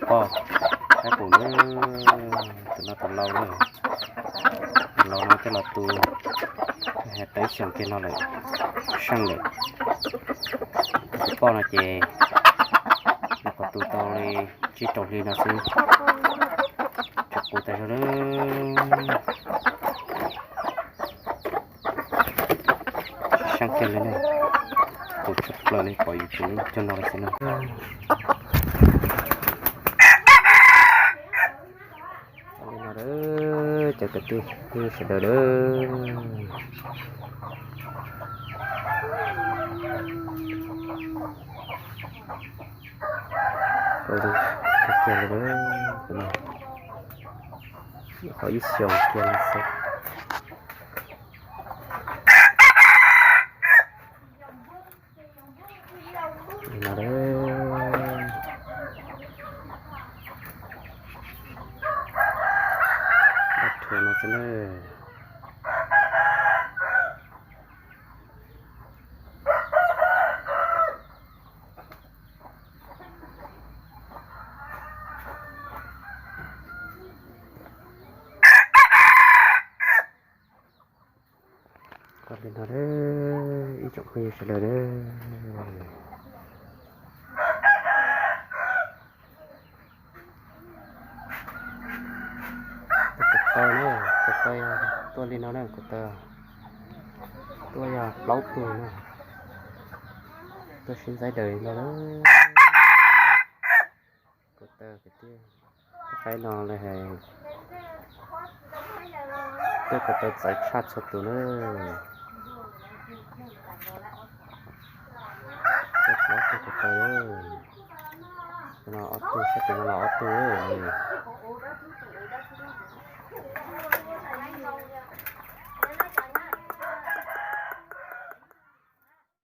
Poj, qaib qus na, tus no tus lau na, tus lau no coj los tu, tau ib xyoos kiag no lawm, seej lawm. Tus poj no ces nyuam qhuav tu tau li tsib rau hli no xwb, tseem qus tas zog lawm. Seej kiag li ne, qus tshaj plaws li, pom yus tseem cog no li xwb na. Li no a, cov kwv tij sawv daws a, qus tshaj kiag li a, qhov ib xyoos kiag li xwb. Li no a, dab rhuav no xwb na. Li no a, ib tsoom phooj ywg sawv daws a, tus ko taw na, ko taw yog tuaj li no na, ko taw tuaj yog plaub tug na, tuaj sib ntxaib daws li no na. Ko taw kwv tij, tus qaib no lawv hais tuaj ko taw txawv tshaj txhua tus na. Tuaj plaub tug ko taw, tus no ob tug, sab tus no los ob tug.